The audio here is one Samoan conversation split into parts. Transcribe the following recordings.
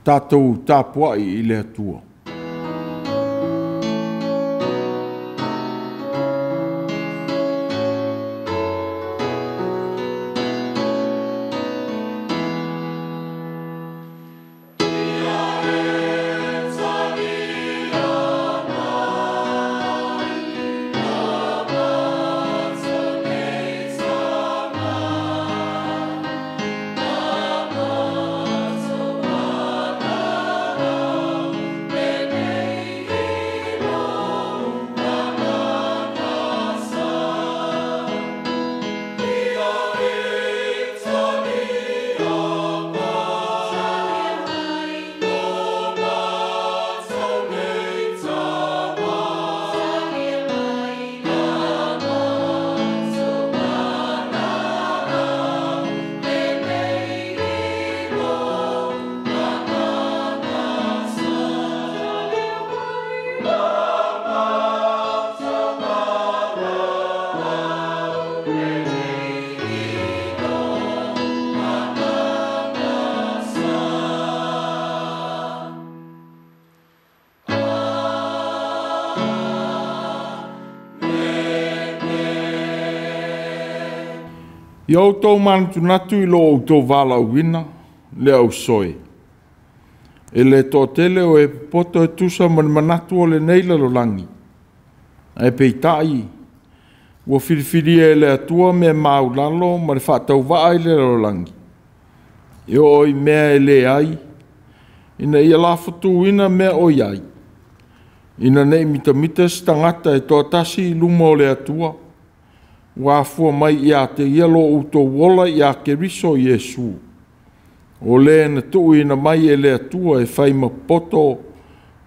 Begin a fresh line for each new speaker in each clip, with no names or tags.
Tatou tapuai i le Atua. Ia outou manatunatu i lo outou valaauina le ausoe, e le toatele o e popoto e tusa ma le manatu o lenei lalolagi, ae peitai ua filifilia e le Atua mea maulalo ma le faatauvaa i le lalolagi, e oo i mea e leai, ina ia lafotuina mea o i ai, ina nei mitamita se tagata e toatasi i luma o le Atua, ua afua mai ia te ia lo outou ola ia Keriso Iesu, o le na tuuina mai e le Atua e fai ma poto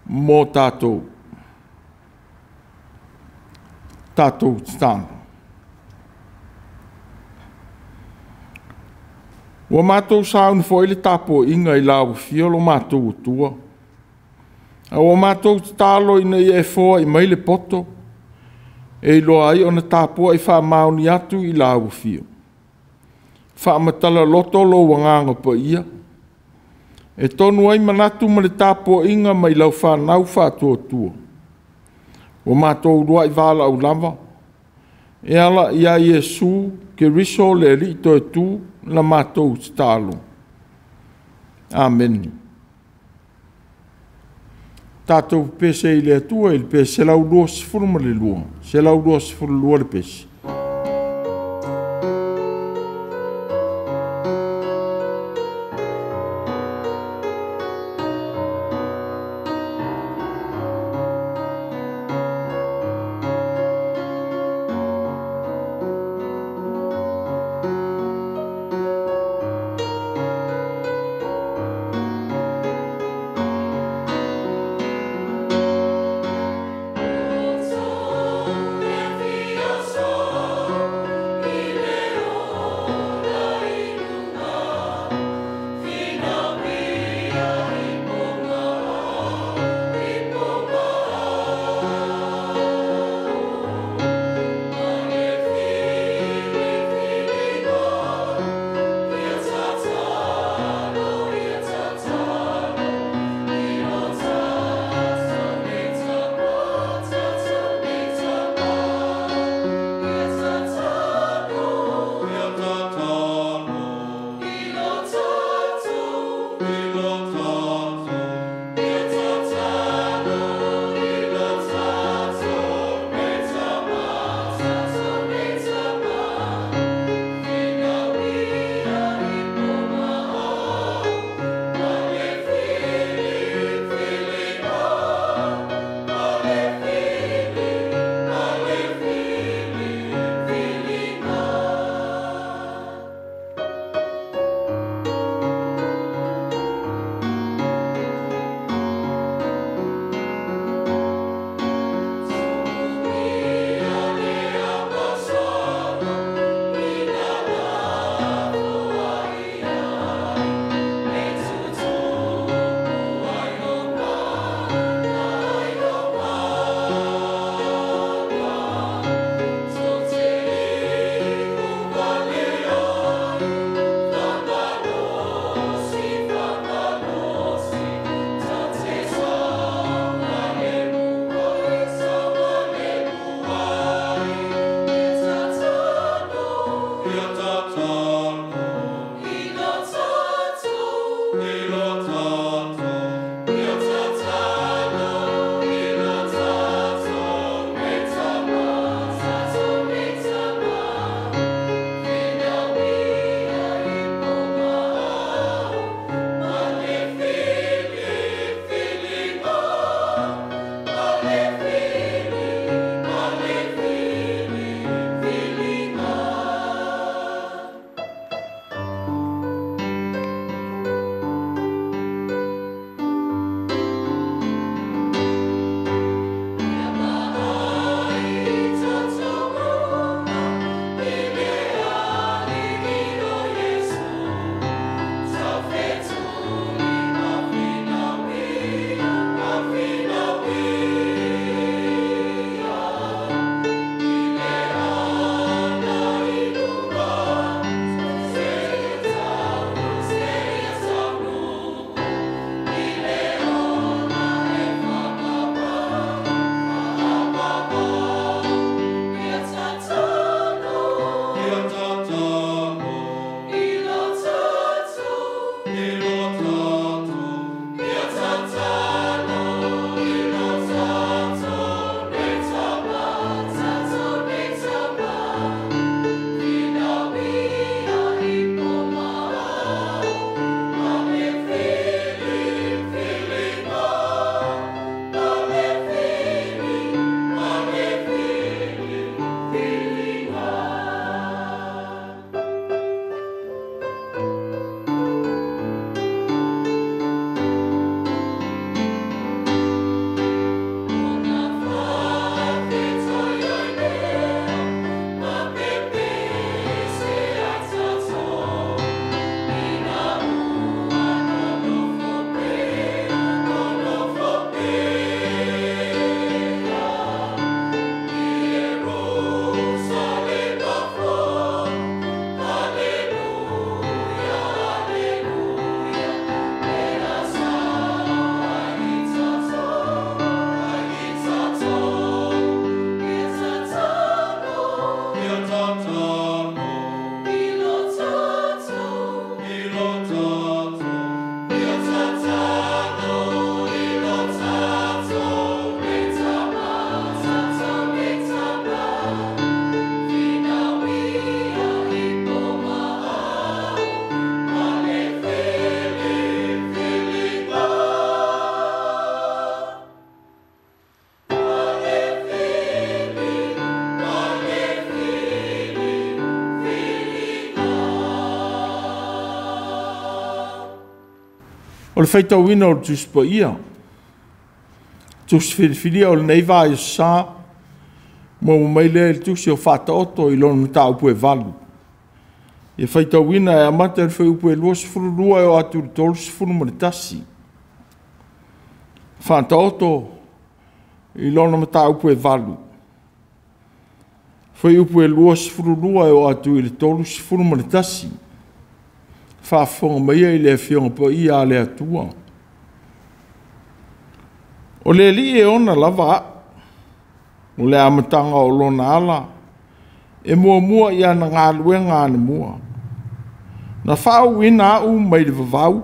mo tatou. Tatou tatalo. Ua matou sauni foi le tapuaiga i lau afio lo matou Atua, a ua matou tatalo ina ia e foai mai le poto, e iloa ai ona tapuai faamaoni atu i lau afio. Faamatala loto lou agaga paia, e tonu ai manatu ma le tapuaiga mai lau fanau faatuatua. Ua matou uluai valaau lava, e ala ia Iesu Keriso le Alii toe tu la matou tatalo. Amene. Tatou pese i le Atua i le pese 122, 122 le pese. O le faitauina o le Tusi Paia, Tusi Filifilia o lenei vaiaso sa, maua mai lea i le Tusi o Faataoto i lona mataupu e 8. Ia faitauina e amata i le fuaiupu e 22 e oo atu i le 31. Faataoto i lona mataupu e 8, fuaiupu e 22 e oo atu i le 31. Faafofoga maia i le Afioga Paia a le Atua. O le Alii e ona lava au, o le amataga o lona ala, e muamua i ana galuega anamua. Na faauuina au mai le vavau,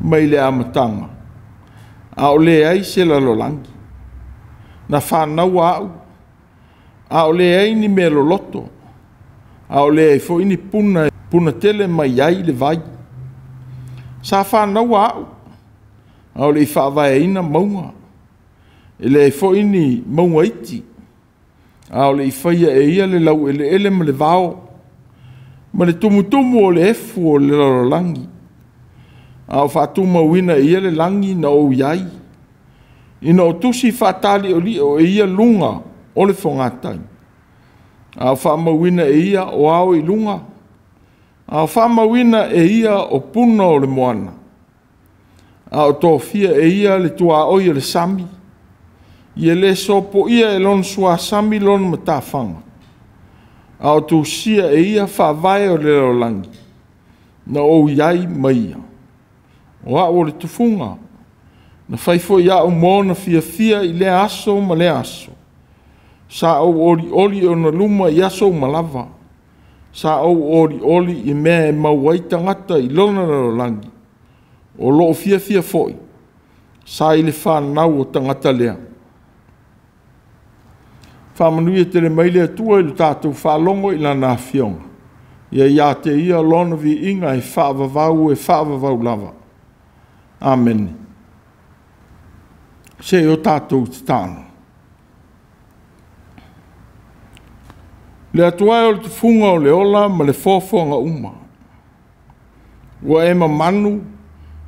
mai le amataga, a o leai se lalolagi. Na fanauina au, a o leai ni mea loloto, a o leai foi ni puna e puna tele mai ai le vai. Sa fanauina au, a o le i faavaeina mauga, e leai foi ni mauga iti, a o le i faia e ia le laueleele ma le vao, ma le tumutumu o le efu o le lalolagi, a o faatumauina e ia le lagi na ou i ai, ina o tusi faataliolio e ia luga o le fogatai, a o faamauina e ia o ao i luga, a o faamauina e ia o puna o le moana, a o tofia e ia le tuaoi o le sami, ia le sopoia e lona suasami lona matafaga, a o tusia e ia faavae o le lalolagi, na ou i ai ma ia. O au o le tufuga, na fai foi au mo ona fiafia i lea aso ma lea aso. Sa ou olioli i ona luma i aso uma lava. Sa ou olioli i mea e maua ai tagata i lona lalolagi, o loo fiafia foi, sa i le fanau o tagata lea. Faamanuia tele mai le Atua i le tatou faalogo i Lana Afioga. Ia ia te Ia Lona viiga e faavavau e faavavau lava. Amene. Se o tatou tatalo. Le Atua e o le tufuga o le ola ma le foafoaga uma. Ua e mamanu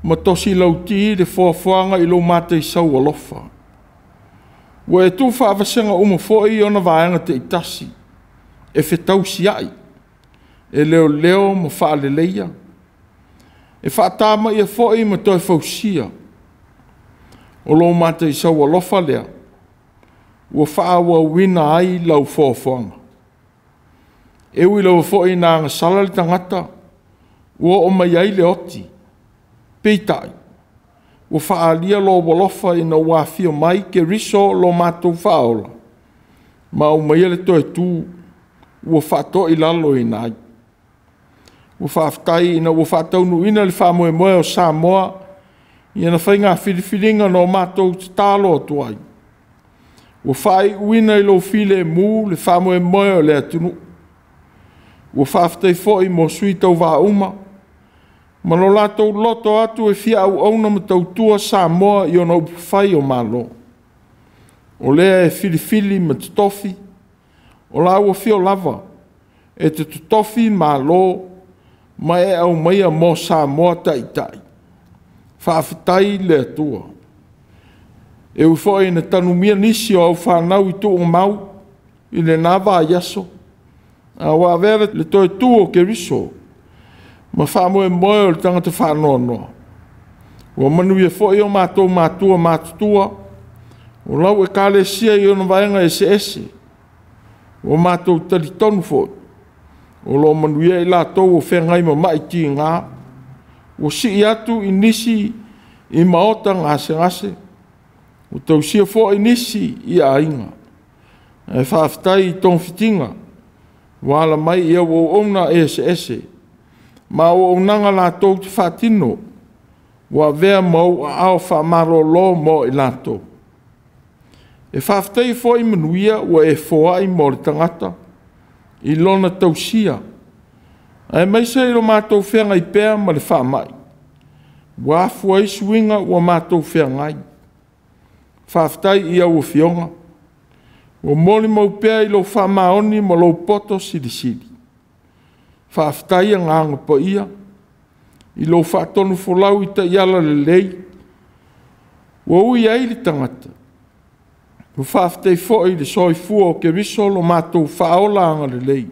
ma tosi lauti le foafoaga i lou mataisau alofa. Ua e tuufaavasega uma foi i ona vaega taitasi, e fetausiai, e leoleo ma faaleleia, e faatamaia foi ma toe fausia. O lou mataisau alofa lea, ua faaauauina ai lau foafoaga. E ui lava foi ina agasala le tagata, ua oo mai ai le oti, peitai, ua faaalia lou alofa ina ua afio mai Keriso lo matou faaola, ma aumaia le toe tu ua faatoilaloina ai. Ua faafetai ina ua faataunuuina le faamoemoe o Samoa i ana faiga filifiliga na o matou tatalo atu ai. Ua faaiuina i lou filemu le faamoemoe o le atunuu. Ua faafetai foi mo sui tauva uma ma lo latou loto atu e fia auauna ma tautua Samoa i ona upufai o Malo. O lea e filifili ma totofi, o la ua fio lava e te totofi Malo ma e aumaia mo Samoa taitai. Faafetai le Atua. E ui foi ina tanumia nisi o au fanau i tuugamau i lena vaiaso, a ua avea le toe tu o Keriso ma faamoemoe o le tagata faanoanoa. Ua manuia foi o matou matua matutua, o lau ekalesia i ona vaega eseese. Ua matou talitonu foi, o lo o manuia i latou o feagai ma mai tiga, ua sii atu i nisi i maota gasegase, ua tausia foi nisi i aiga. Ae faafetai i togafitiga ua ala mai i au auauna eseese, ma auaunaga latou te faatino, ua avea ma ou aao faamalolo mo i latou. E faafetai foi manuia ua e foai mo le tagata i lona tausia, aemaise i lo matou feagai pea ma le faamai, ua afua ai suiga ua matou feagai. Faafetai i au afioga, ua molimau pea i lou faamaoni ma lou poto silisili. Faafetai agaga paia, I lou faatonufolau i taiala lelei, ua ui ai le tagata, ua faafetai foi i le soifua o Keriso lo matou faaola agalelei,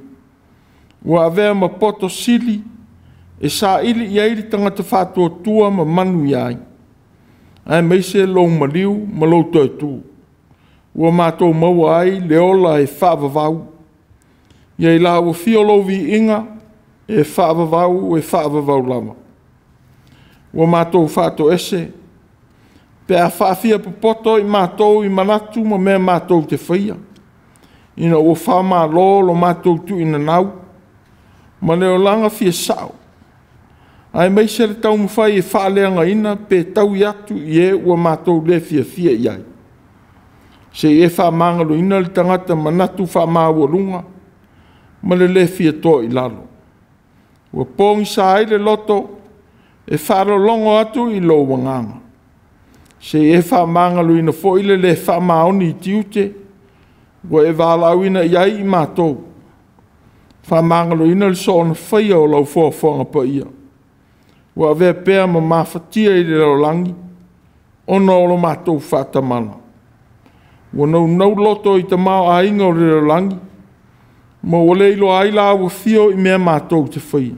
ua avea ma poto sili e saili i ai le tagata faatuatua ma manuia ai, aemaise lou maliu ma lou toe tu, ua matou maua ai le ola e faavavau. Ia i la ua fia lou viiga e faavavau, e faavavau lava. Ua matou faatoese pe a faafiapopoto i matou i manatu ma mea matou te faia, ina ua faamalo lo matou tuuinanau ma le olaga fia sao, aemaise le taumafai e faaleagaina pe taui atu i e ua matou le fiafia i ai. Se i e faamagaloina le tagata manatu faamaualuga ma le le fia toa i lalo. Ua pogisa ai le loto e faalologo atu i lou agaga. Se i e faamagaloina foi le le faamaoni i tiute ua e valaauina i ai i matou. Faamagaloina le soona faia o lau foafoaga paia, ua avea pea ma mafatia i le lalolagi ona o lo matou faatamala. Ua naunau loto i tamaoaiga o le lalolagi, ma ua le iloa ai la ua fio i mea matou te faia,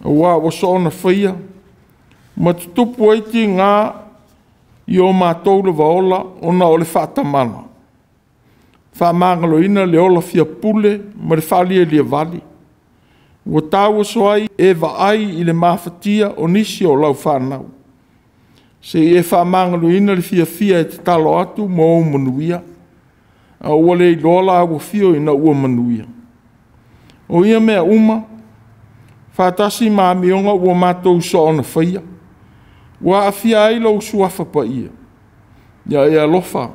aua ua soona faia ma tutupu ai tiga i o matou lava ola ona o le faatamala. Faamagaloina le ola fia pule ma le faalialiavale, ua tauoso ai e vaai i le mafatia o nisi o lau fanau. Se i e faamagaloina le fiafia e tatalo atu mo ou manuia, a ua le iloa la ua fio ina ua manuia. O ia mea uma, faatasi ma amioga ua matou soona faia, ua aafia ai lou suafa paia. Ia e alofa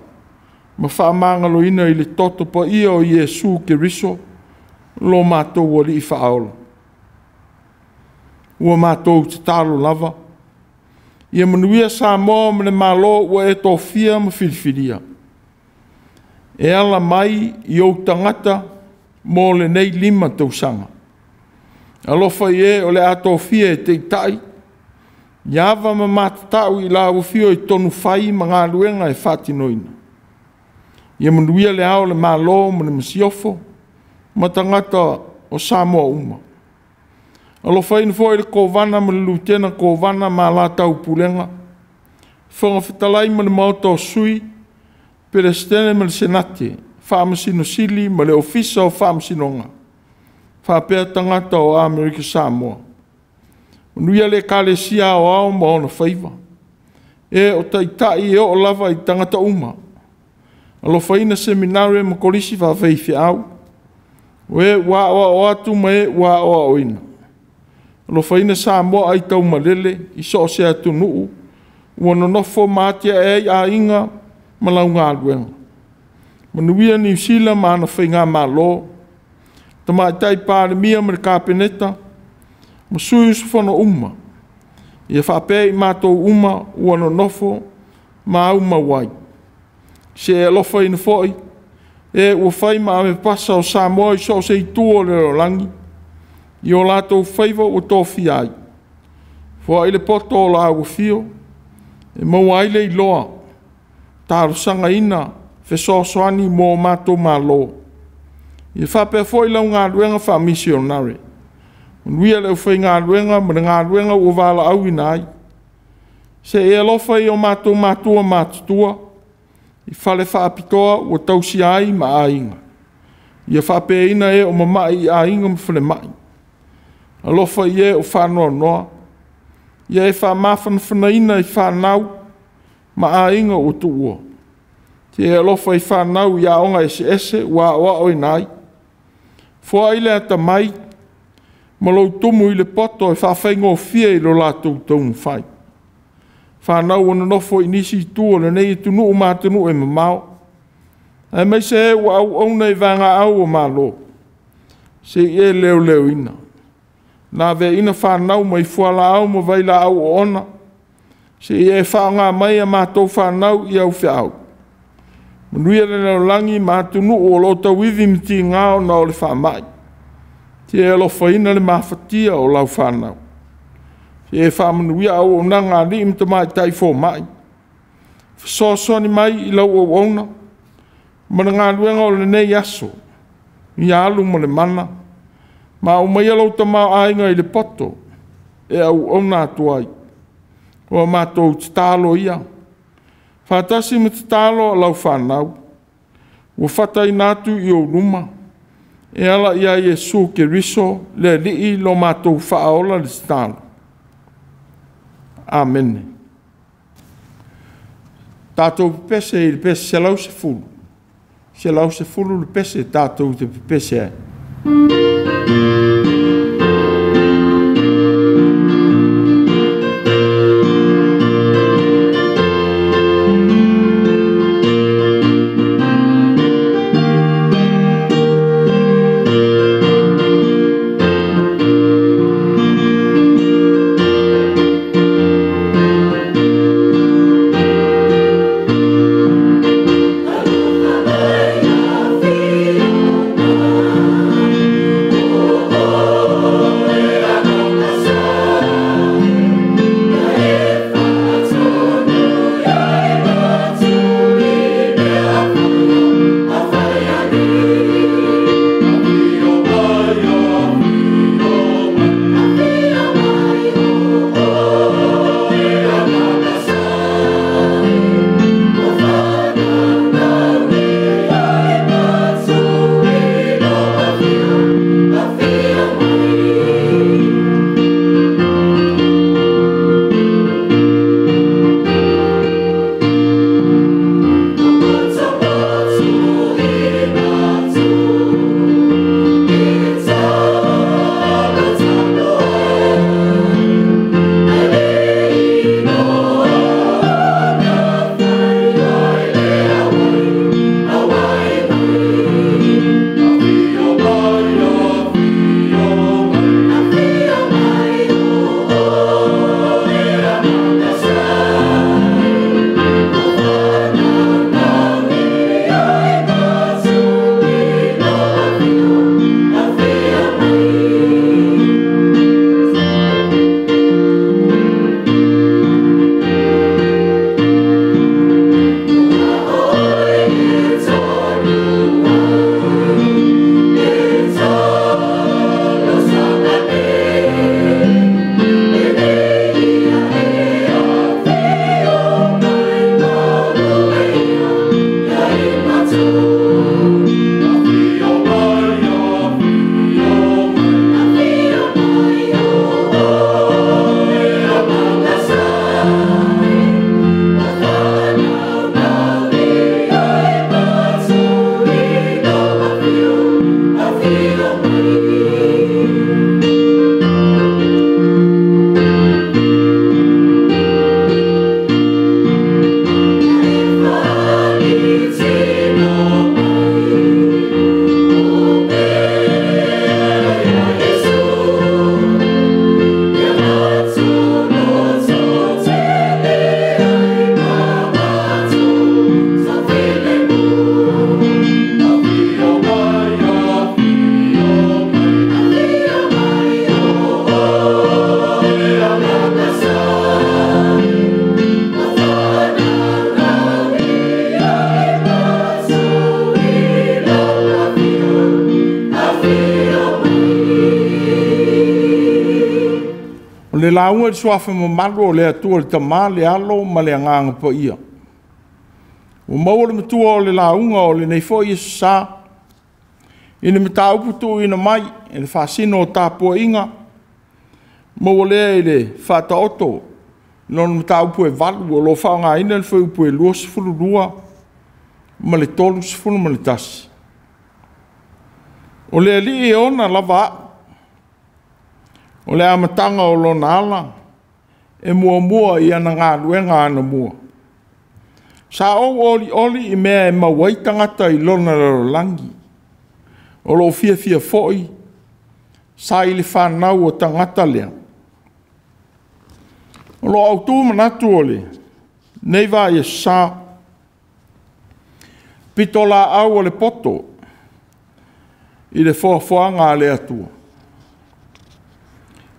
ma faamagaloina i le toto paia o Iesu Keriso lo matou Alii Faaola. Ua matou tatalo lava, ia manuia Samoa ma le Malo ua e tofia ma filifilia, e ala mai i ou tagata mo lenei 5 tausaga. Alofa i e o le a tofia e taitai, ia ava ma matatau i la ua fio i tonu fai ma galuega e faatinoina. Ia manuia le Ao o le Malo ma le Masiofo ma tagata o Samoa uma. Alofaina foi le Kovana ma le Lutena Kovana ma la Taupulega, Fofoga Fetalai ma le Maota o Sui, Peresetene ma le Senate, Faamasino Sili ma le Ofisa o Faamasinoga, faapea tagata o Amerika Samoa. Manuia le Ekalesia Aoao ma ona faiva, e o taitai e oo lava i tagata uma. Alofaina Seminare ma Kolisi Faafaifeau, o e ua aoao atu ma e ua aoaoina. Alofaina Samoa aitaumalele i so o se atunuu ua nonofo ma atiae ai aiga ma lau galuega. Manuia Niu Sila ma ana faigamalo, Tamaitai Palemia ma le Kapeneta ma sui usufono uma, ia faapea i matou uma ua nonofo ma aumau ai. Se i e alofaina foi e ua fai ma avepasa o Samoa i so o se itu o le lalolagi, i o latou faiva ua tofia ai. Foai le poto o la ua fio, e maua ai le iloa, talosagaina fesoasoani mo matou malo. Ia faapea foi lau galuega faamisionare. Manuia le aufaigaluega ma le galuega ua valaauina ai. Se i e alofa i o matou matua matutua, i fale faapitoa ua tausia ai ma aiga. Ia faapeaina e o mamai i aiga ma falemai. Alofa i e o faanoanoa. Ia e faamafanafanaina i fanau ma aiga ua tuua. Se i e alofa i fanau i aoga eseese ua aoaoina ai. Foai le atamai ma lou tumu i le poto e faafaigofie i lo latou taumafai. Fanau ua nonofo i nisi itu o lenei atunuu ma atunuu e mamao, aemaise e ua auauna i vaegaau o Malo, se i e leoleoina. Laveaiina fanau mai fualaau ma vailaau oona, se i e faaaoga mai a matou fanau i au feau. Manuia le lalolagi ma atunuu o lo o tauivi ma tiga ona o le faamai. Se i e alofaina le mafatia o lau fanau. Se e faamanuia auaunaga a alii ma tamaitai fomai, fesoasoani mai i lau auauna ma le galuega o lenei aso, ia alu ma le mana, ma aumaia lou tamaoaiga i le poto e auauna atu ai. O a matou tatalo ia, faatasi ma tatalo a lau fanau, ua fataina atu i ou luma, e ala ia Iesu Keriso le Alii lo matou Faaola le tatalo. Amene. Tatou pepese i le pese 110, 110 le pese tatou te pepese ai. O le lauga i le suafa mamalu o le Atua le Tama, le Alo ma le Agaga Paia. Ua maua le matua o le lauga o lenei foi aso sa i le mataupu tuuina mai e le faasino o tapuaiga, maua lea i le Faataoto lona mataupu e 8, o lo o faaaogaina le fuaiupu e 22 ma le 31. O le Alii e ona lava au, o le amataga o lona ala, e muamua i ana galuega anamua. Sa ou olioli i mea e maua ai tagata i lona lalolagi, o lou fiafia foi sa i le fanau o tagata lea. O lo o autu manatu o lenei vaiaso sa, pitolaau a le poto i le foafoaga a le Atua.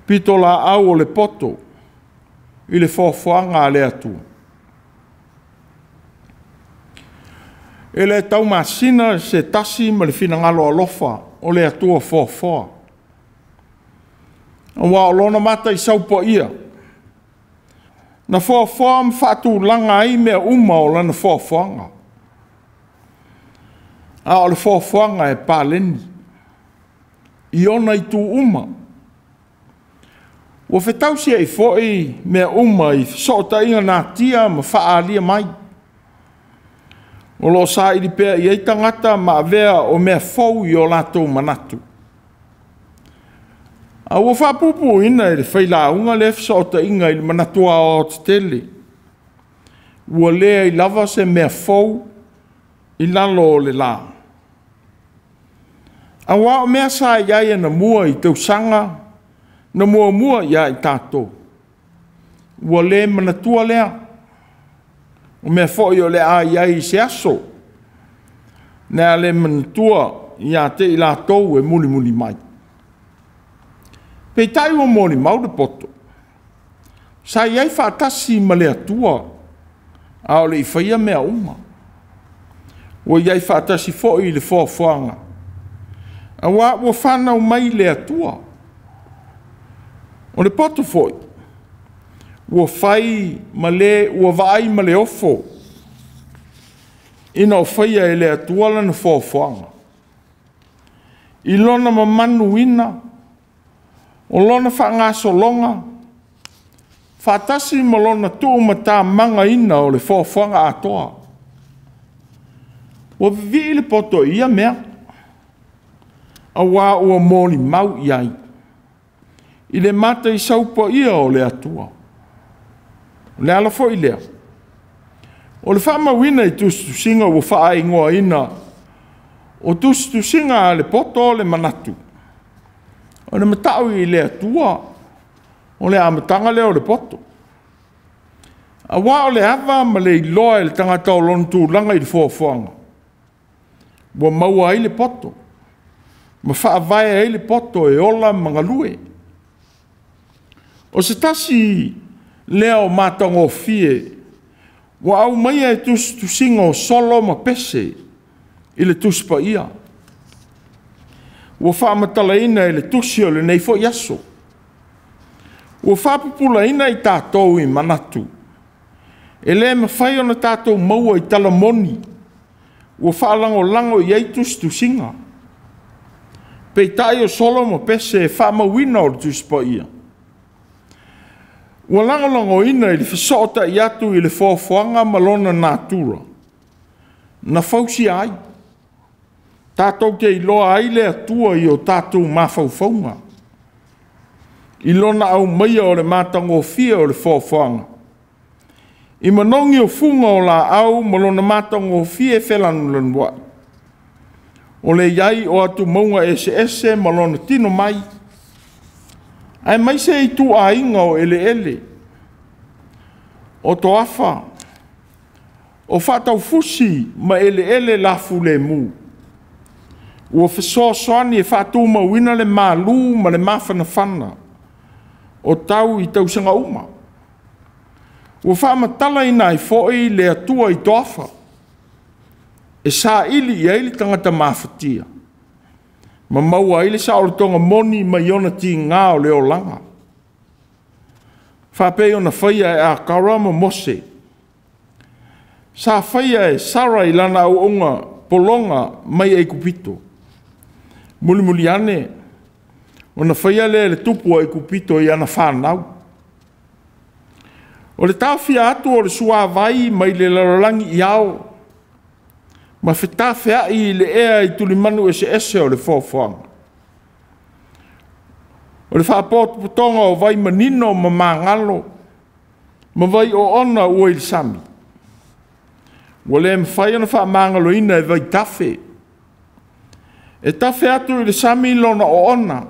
Pitolaau o le poto i le foafoaga a le Atua. E le taumasina se tasi ma le finagalo alofa o le Atua foafoa, aua o lona mataisau paia, na foafoa ma faatulaga ai mea uma o lana foafoaga. A o le foafoaga e paleni i ona itu uma. Ua fetausiai foi mea uma i fesootaiga natia ma faaalia mai. O lo o saili pea i ai tagata ma avea o mea fou i o latou manatu. A ua faapuupuuina e le failauga lea fesootaiga i le manatu aoaotetele. Ua leai lava se mea fou i lalo o le la. Aua o mea sa i ai anamua i tausaga na muamua ia i tatou, ua le manatua lea. O mea foi o le a i ai i se aso, le a le manatua ia te i latou e mulimuli mai. Peitai ua molimau le poto, sa i ai faatasi ma le Atua, a o le i faia mea uma. Ua i ai faatasi foi i le foafoaga, aua ua fanau mai le Atua. O le poto foi, ua fai ma le ua vaai ma le ofo, ina o faia e le Atua lana foafoaga. I lona mamanuina, o lona faagasologa, faatasi ma lona tuumatamagaina o le foafoaga atoa. Ua vivii le poto i ia mea, aua ua molimau i ai i le mataisau paia o le Atua. O le ala foi lea, o le faamauina i tusitusiga ua faaigoaina o tusitusiga a le poto o le manatu, o le matau i le Atua, o le amataga lea o le poto. Aua o le ava ma le iloa e le tagata o lona tulaga i le foafoaga, ua maua ai le poto, ma faavae ai le poto e ola ma galue. O se tasi lea o matagofie ua aumaia e tusitusiga o Solo ma Pese i le Tusi Paia, ua faamatalaina e le tusi o lenei foi aso. Ua faapupulaina i tatou i manatu e le mafai ona tatou maua i tala moni ua faalagolago i ai tusitusiga. Peitai o Solo ma Pese e faamauina o le Tusi Paia, ua lagolagoina i le fesootai atu i le foafoaga ma lona natura na fausia ai. Tatou te iloa ai le Atua i o tatou mafaufauga, i lona aumaia o le matagofie o le foafoaga, i manogi o fuga o laau ma lona matagofie felanulanuai, o le i ai o atumauga eseese ma lona tino mai, aemaise ituaiga o eleele, o toafa, o faataufusi ma eleele lafulemu, ua fesoasoani e faatumauina le malu ma le mafanafana o tau i tausaga uma. Ua faamatalaina ai foi le Atua i toafa, e saili i ai le tagata mafatia, ma maua ai le saolotoga moni mai ona tiga o le olaga. Faapei ona faia e Akara ma Mose, sa faia e Sara i lana auauna pologa mai Aikupito. Mulimuli ane, ona faia lea e le tupu o Aikupito i ana fanau. O le taofia atu o le suavai mai le lalolagi i ao, ma fetafeai i le ea i tulimanu eseese o le foafoaga. O le faapotopotoga o vai manino ma magalo, ma vai oona ua i le sami, ua le mafai ona faamagaloina e vaitafe. E tafe atu i le sami lona oona,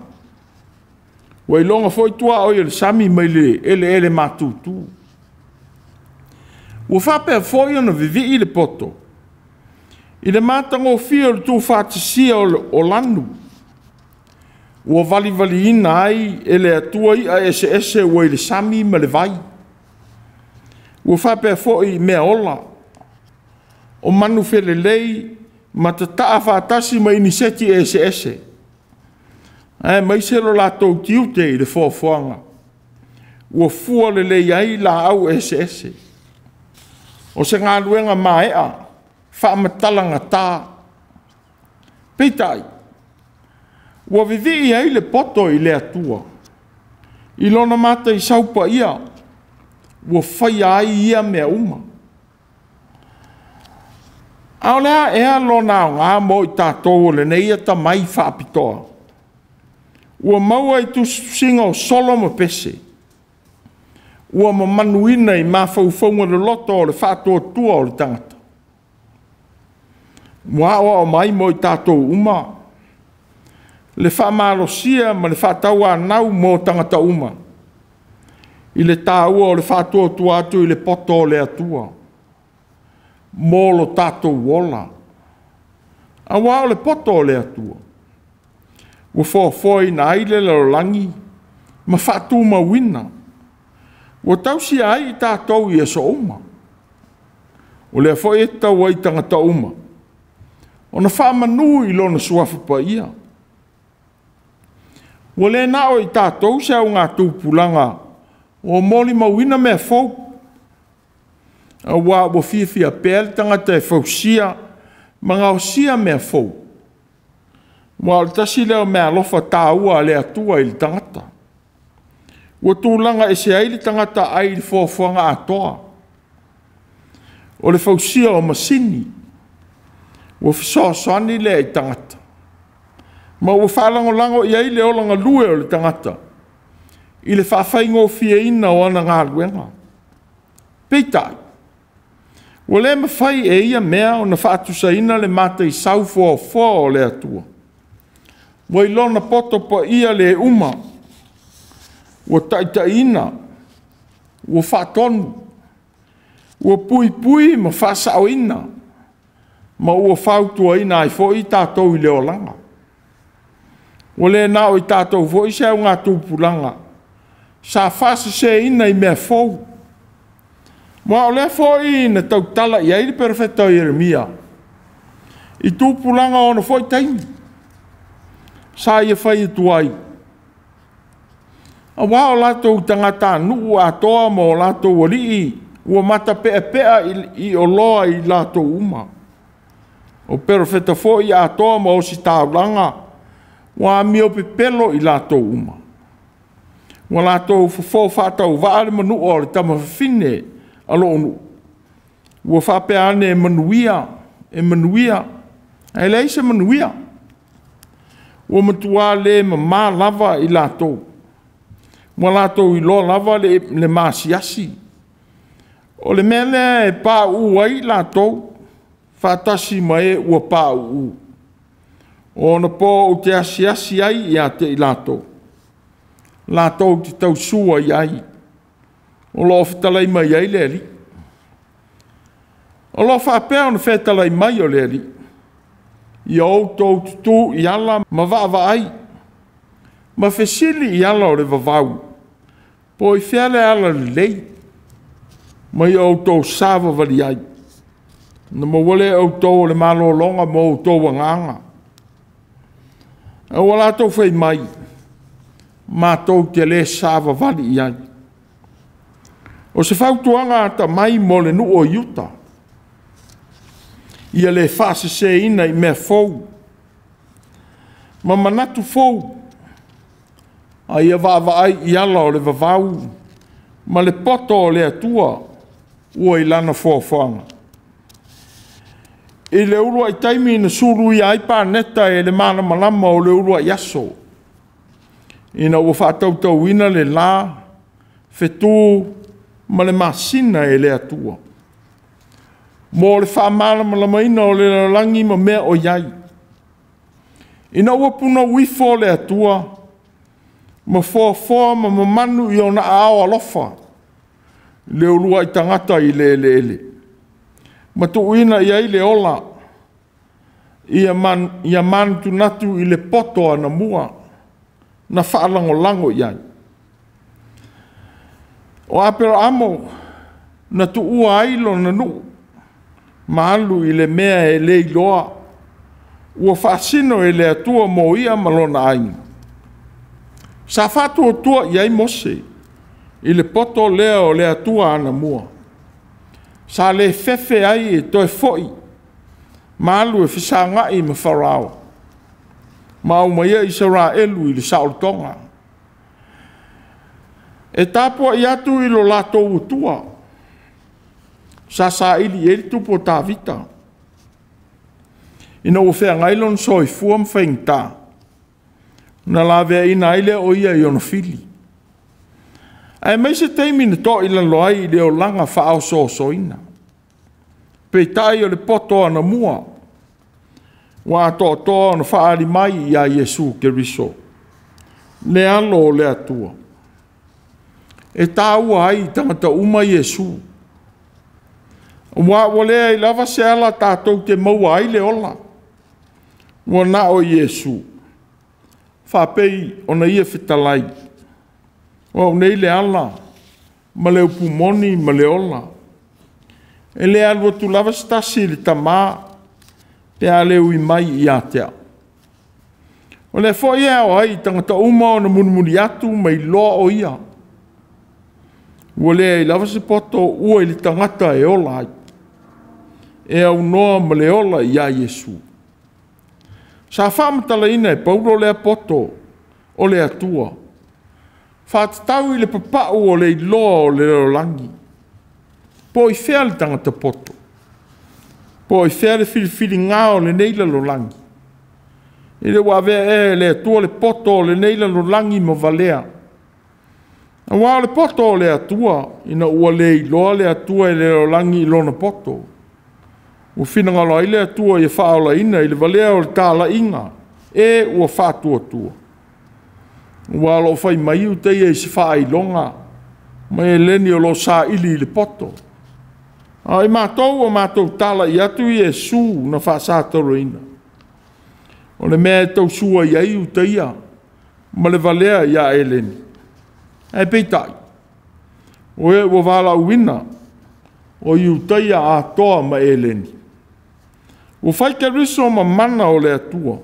ua iloga foi tuaoi o le sami mai le eleele matutu. Ua faapea foi ona vivii le poto i le matagofie o le tuufaatasia o lanu, ua valivaliina ai e le Atua i'a eseese ua i le sami ma le vai. Ua faapea foi i mea ola, o manu felelei ma tataa faatasi ma iniseti eseese, aemaise lo latou tiute i le foafoaga ua fua lelei ai laau eseese. O se galuega maea faamatalagata. Peitai, ua vivii ai le poto i le Atua i lona mataisau paia ua faia ai ia mea uma. A o le a ea lona aoga mo i tatou o lenei atamai faapitoa, ua maua i tusitusiga o solo ma pese, ua mamanuina i mafaufauga loloto o le faatuatua o le tagata? Ua aoao mai mo i tatou uma le faamalosia ma le faatauanau mo tagata uma i le taua o le faatuatua atu i le poto o le Atua mo lo tatou ola. Aua o le poto o le Atua ua foafoaina ai le lalolagi ma faatumauina, ua tausia ai i tatou i aso uma. O lea foi e tatau ai i tagata uma ona faamanu i lona suafa paia. Ua le na o i tatou se augatupulaga ua molimauina mea fou, aua ua fiafia pea le tagata e fausia ma gaosia mea fou. Aua o le tasi lea o meaalofa taua a le Atua i le tagata, ua tulaga ese ai le tagata ai i le foafoaga atoa. O le fausia o masini ua fesoasoani lea i tagata, ma ua faalagolago i ai le ola galue o le tagata i le faafaigofieina o ana galuega. Peitai, ua le mafai e ia mea ona faatusaina le mataisau foafoa o le Atua, ua i lona poto paia le uma, ua taitaiina, ua faatonu, ua puipui ma faasaoina, ma ua fautuaina ai foi tatou i le olaga. Ua le na o i tatou foi se augatupulaga sa faaseseina i mea fou, aua o lea foi na tautala i ai le perofeta o Ieremia i tupulaga o ona foi taimi, sa ia fai atu ai, aua o latou tagatanuu atoa ma o latou alii ua matapeapea i oloa i latou uma. O perofeta foi atoa ma ositaulaga ua amio pepelo i latou uma. Ua latou fofo faatauvaa le manua o le tama fafine a lou nuu, ua faapea ane, e manuia, e manuia, ae leai se manuia. Ua matua le mama lava i latou, ua latou iloa lava le maasiasi. O le mea lea e pauu ai i latou faatasi ma e ua pauu. O ona po ou te asiasi ai ia te i latou, latou te tausua i ai, o lo o fetalai mai ai le Alii. O lo o faapea ona fetalai mai o le Alii, ia outou tutū i ala ma vaavaai, ma fesili i ala o le vavau, po o i fea le alalelei, ma ia outou savavali ai, ona maua lea e outou o le malologa mo outou agaga. A ua latou fai mai, matou te le savavali i ai. O se fautuaga atamai mo le nuu o Iuta, ia le faaseseina i mea fou ma manatu fou, a ia vaavaai i ala o le vavau ma le poto o le Atua ua i lana foafoaga. I le uluai taimi na suluia ai paneta e le malamalama o le uluai aso, ina ua faatautauina le la, fetu ma le masina e le Atua, mo le faamalamalamaina o le lalolagi ma mea o i ai. Ina ua punou ifo le Atua ma foafoa ma mamanu i ona aao alofa le uluai tagata i le eleele, ma tuuina i ai le ola, ia manatunatu i le poto anamua na faalagolago i ai. O Aperamo Na tuua ai lona nuu ma alu i le mea e le iloa, ua faasino e le Atua mo ia ma lona aiga. Sa faatuatua i ai Mose i le poto lea o le Atua anamua. Sa le fefe ai e toe foi ma alu e fesagai ma Farao ma aumaia Isaraelu i le saolotoga. E tapuai atu i lo latou Atua, sa saili i ai le tupu o Tavita, ina ua feagai lona soifua ma faigata, na laveaiina ai lea o ia i ona fili. Aemaise taimi na toilalo ai i le olaga faaosoosoina. Peitai o le poto anamua ua atoatoa ona faaali mai ia Iesu Keriso, le alo o le Atua. E taua ai i tagata uma Iesu, aua ua leai lava se ala tatou te maua ai le ola, ua na o Iesu. Faapei ona ia fetalai, o au nei le ala ma le upu moni ma le ola. E le alu atu lava se tasi i le Tama pe a le ui mai ia te au. O lea foi e ao ai i tagata uma ona mulimuli atu ma iloa o ia. Ua leai lava se poto ua i le tagata e ola ai, e aunoa ma le ola ia Iesu. Sa faamatalaina e Paulo lea poto o le Atua, faatatau i le papau o le iloa o le lalolagi. Po o i fea le tagata poto, po o i fea le filifiliga o lenei lalolagi. I le ua avea ea e le Atua le poto o lenei lalolagi ma valea. Aua o le poto o le Atua, ina ua le iloa le Atua e le lalolagi i lona poto, ua finagalo ai le Atua ia faaolaina i le valea o le talaiga e ua faatuatua. Aua o lo o fai mai Iutaia i se faailoga mai Eleni o lo o saili i le poto. A o i matou ua matou talai atu Iesu na faasatauroina. O le mea e tausua i ai Iutaia ma le valea ia Eleni. Ae peitai, o e ua valaauina o Iutaia atoa ma Eleni. Ua fai Keriso ma mana o le Atua,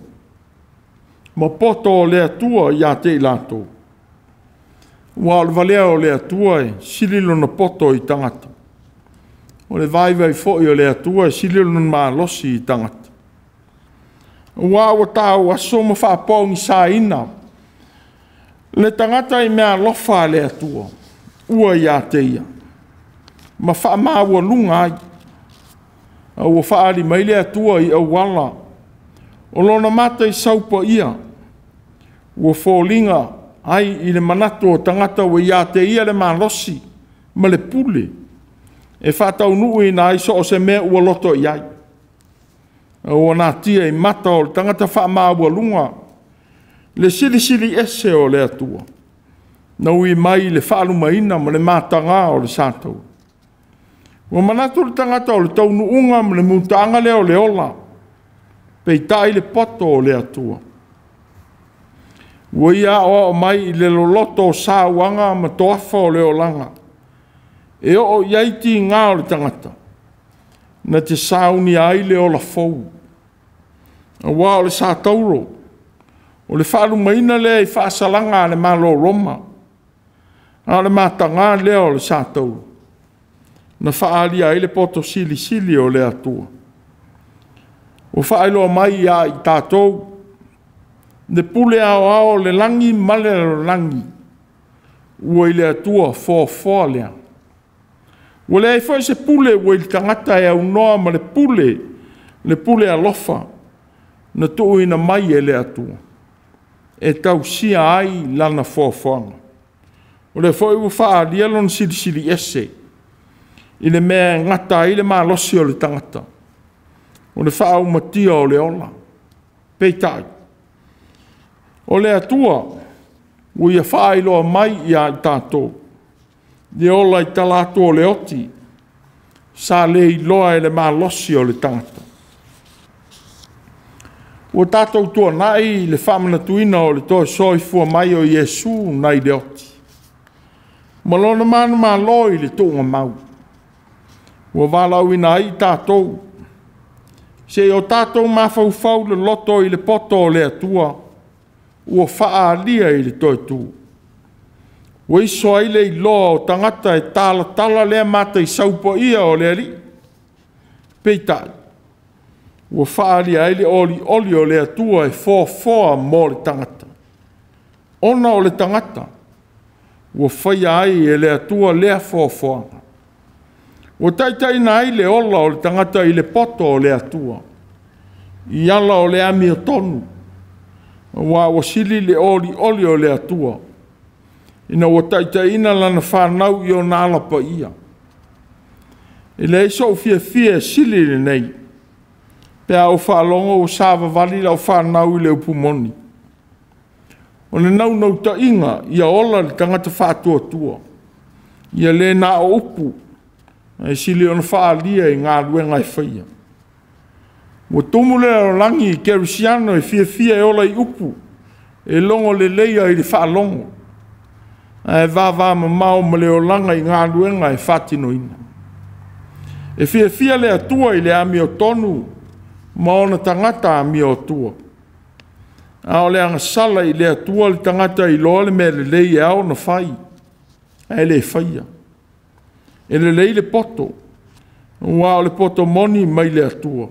ma poto o le Atua ia te i latou. Aua o le valea o le Atua e sili lona poto i tagata. O le vaivai foi o le Atua e sili lona malosi i tagata. Aua ua tauaso ma faapogisaina le tagata i meaalofa a le Atua ua ia te ia, ma faamaualuga ai. A ua faaali mai le Atua i auala o lona mataisau paia, ua foliga ai i le manatu o tagata ua ia te ia le malosi ma le pule e faataunuuina ai so o se mea ua loto i ai. A ua natia i mata o le tagata faamaualuga le silisili ese o le Atua, na ui mai i le faalumaina ma le mataga o le satauro. Ua manatu le tagata o le taunuuga ma le mutaaga lea o le ola, peitai le poto o le Atua. Ua ia aoao mai i le loloto o sauaga ma toafa o le olaga, e oo i ai tiga o le tagata, na te saunia ai le ola fou. Aua o le satauro, o le faalumaina lea i faasalaga a le Malo o Roma, a o le mataga lea o le satauro, na faaalia ai le poto silisili o le Atua. Ua faailoa mai ia i tatou le pule aoao o le lagi ma le lalolagi, ua i le Atua foafoa lea. Ua leai foi se pule ua i le tagata e aunoa ma le pule alofa na tuuina mai e le Atua, e tausia ai lana foafoaga. O lea foi ua faaalia lona silisili ese i le mea e gata ai le malosi o le tagata, o le faaumatia o le ola. Peitai, o le Atua ua ia faailoa mai ia i tatou le ola i tala atu o le oti, sa le iloa e le malosi o le tagata. Ua tatou tuanai le faamanatuina o le toe soifua mai o Iesu nai le oti, ma lona manumalo i le tuugamau. Ua valaauina ai i tatou, seia o tatou mafaufau loloto i le poto o le Atua ua faaalia i le toe tu. Ua iso ai le iloa o tagata e talatala lea mataisau paia o le Alii. Peitai, ua faaalia ai le olioli o le Atua e foafoa mo le tagata, ona o le tagata ua faia ai e le Atua lea foafoaga. Ua taitaiina ai le ola o le tagata i le poto o le Atua, i ala o le amiotonu, aua ua sili le olioli o le Atua ina ua taitaiina lana fanau i ona ala paia. E leai sou fiafia e sili lenei, pe a ou faalogo ua savavali lau fanau i le upu moni. O le naunautaiga ia ola le tagata faatuatua, ia le na o upu, ae sili ona faaalia i galuega e faia. Ua tumu le lalolagi i kerisiano e fiafia e ola i upu e logo leleia i le faalogo, ae vavamamao ma le olaga i galuega e faatinoina. E fiafia le Atua i le amiotonu ma ona tagata amiotua, a o le agasala i le Atua le tagata e iloa le mea lelei e ao ona fai, ae le faia. E lelei le poto, aua o le poto moni mai le Atua,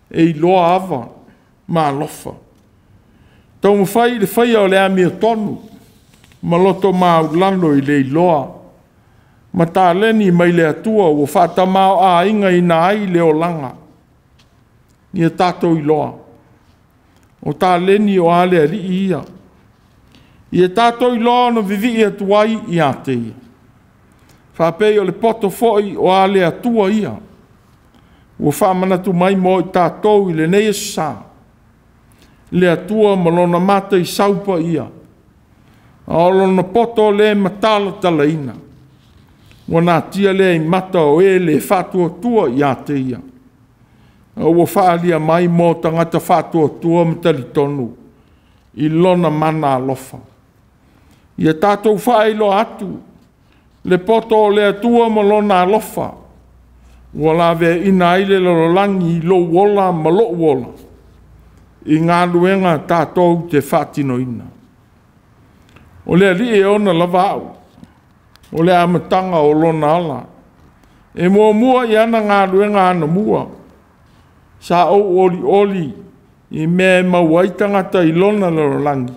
e iloa ava ma alofa. Taumafai i le faia o le amiotonu ma loto maualalo i le iloa ma taleni mai le Atua ua faatamaoaigaina ai le olaga. Ia tatou iloa, o taleni o a le Alii ia. Ia tatou iloa ona vivii atu ai ia te Ia, faapei o le poto foi o a le Atua ia, ua faamanatu mai mo i tatou i lenei aso sa, le Atua ma lona mataisau paia, a o lona poto le matalatalaina, ua natia lea i mata o e le faatuatua ia te Ia, a ua faaalia mai mo tagata faatuatua ma talitonu i lona mana alofa. Ia tatou faailoa atu le poto o le Atua ma lona alofa, ua laveaiina ai le lalolagi i lou ola ma lou ola, i galuega tatou te faatinoina. O le Alii e ona lava au, o le amataga o lona ala. E muamua i ana galuega anamua, sa ou olioli i mea e maua ai tagata i lona lalolagi,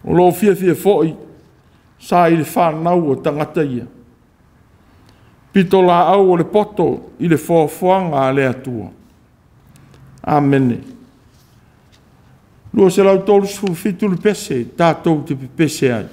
o lo o fiafia foi sa i le fanau o tagata ia. Pitolaau o le poto i le foafoaga a le Atua. Amene. 237 le pese tatou te pepese ai.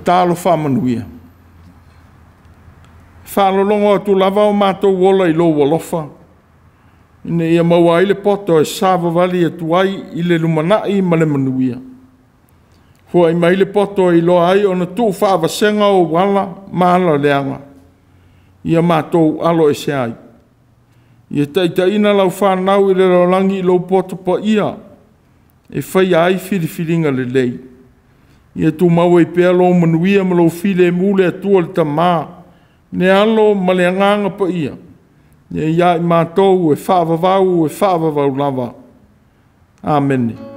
Tatalo faamanuia. Faalologo atu lava o matou ola i lou alofa, ina ia maua ai le poto e savavali atu ai i le lumanai ma le manuia. Foai mai le poto e iloa ai ona tuufaavasega ou ala ma ala leaga, ia matou alo ese ai. Ia taitaiina lau fanau i le lalolagi i lou poto paia, e faia ai filifiliga lelei. Ia tumau ai pea lou manuia ma lou filemu le Atua le Tama, le Alo ma le Agaga Paia, ia i matou e faavavau e faavavau lava. Amene.